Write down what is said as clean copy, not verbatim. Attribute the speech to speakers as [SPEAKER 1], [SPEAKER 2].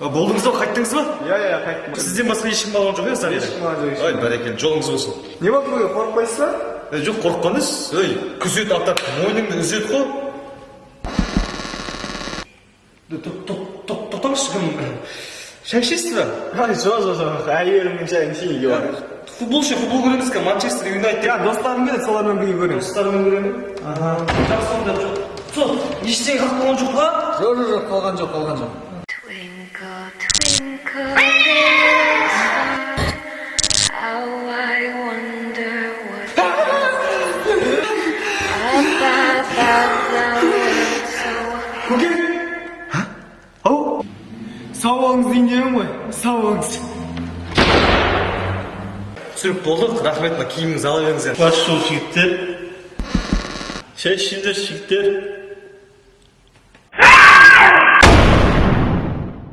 [SPEAKER 1] Болдыңыз ба, қайттыңыз ба?
[SPEAKER 2] Иә, қайттым.
[SPEAKER 1] Сізден басқа ешкім алған жоқ, иә, замир?
[SPEAKER 2] Ешкім алған жоқ, ешкім.
[SPEAKER 1] Ой, бәрекелді, жолыңыз болсын.
[SPEAKER 2] Не болды бүгін, қорықпайсыз ба?
[SPEAKER 1] Е, жоқ, қорыққан емес. Ей, күзет аттап мойныңды үзеді ғой. Тоқтаңызшы, кім, шай ішесіз ба?
[SPEAKER 2] Ай, жоқ, әйелімнің шайын ішейін үйге барып.
[SPEAKER 1] Футбол ше, футбол көреміз ка, Манчестер Юнайтед.
[SPEAKER 2] Иә, достарым келеді, солармен бірге көреміз.
[SPEAKER 1] Достарыммен көремін. Жақсы онда, жоқ, сол ештеңе қалып қалған жоқ па?
[SPEAKER 2] Жоқ, қалған жоқ, қалған жоқ.
[SPEAKER 3] Twinkle, twinkle, little star, how I wonder what you are. Up above the world so
[SPEAKER 2] Көке! Ау! Сау болыңыз дейін деймін ғой, сау болыңыз.
[SPEAKER 1] Түсіріп болдық, рахмет. Мына киіміңізді ала беріңіз енді.
[SPEAKER 4] Бас жол, жігіттер. Шай ішіңдер, жігіттер.